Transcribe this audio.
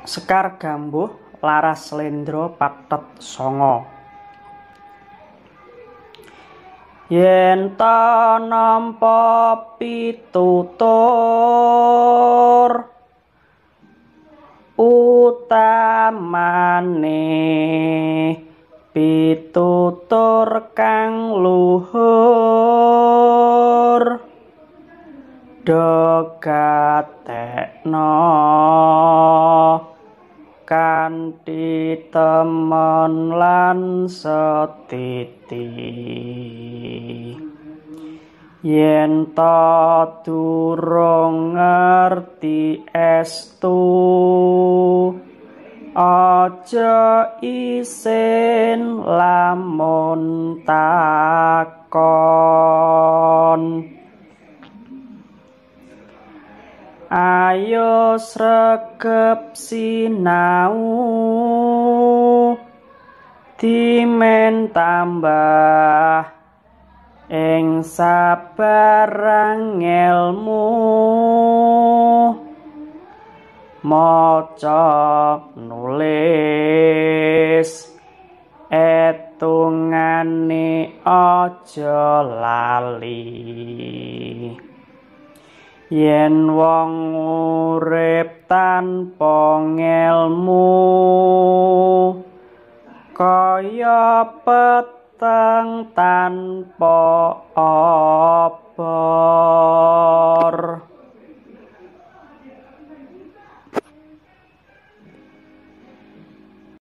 Sekar Gambuh laras slendra pathet sanga. Yen ta nampa pitutur utamane pitutur kang luhur do gatekno kanthi temen lan setiti. Yen ta durung ngerti estu aja isin lamun takon. Ayo sregep sinau dimen tambah ing sabarang ngelmu, maca nulis etungane aja lali. Yen wong urip tanpa ngelmu kaya peteng tanpa obor.